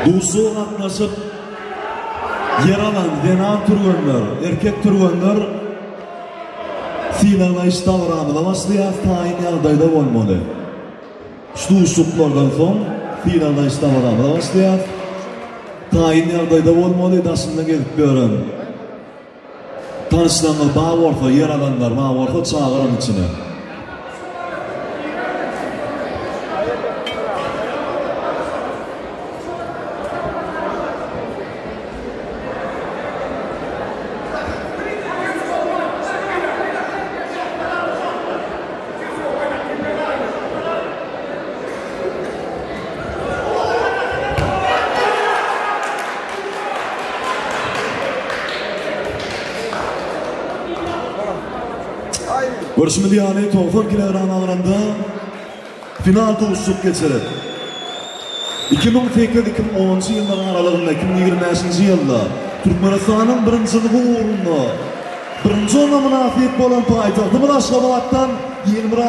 Duşuşyga gatnaşyp ýer alan zenan türgenler, erkek türgenler sylaglaýyş dabaramyza başlaýarys, taýyn ýagdaýda bolmaly. Şu duşuşyklardan soň sylaglaýyş dabaramyza başlaýarys. Taýyn ýagdaýda bolmaly, daşynda gezip ýören tanyşlaryňyz bar bolsa, ýer alanlar bar bolsa çagyryň içine. Görşümiz ýaly, 90 kilogram agramda final duşuşyk geçirip, 2008-2010-njy ýyllaryň aralygynda 2025-nji ýylda Türkmenistanyň birinjiligi ugrunda birinji orna mynasyp bolan paýtagtymyz Aşgabatdan Ilmyrat.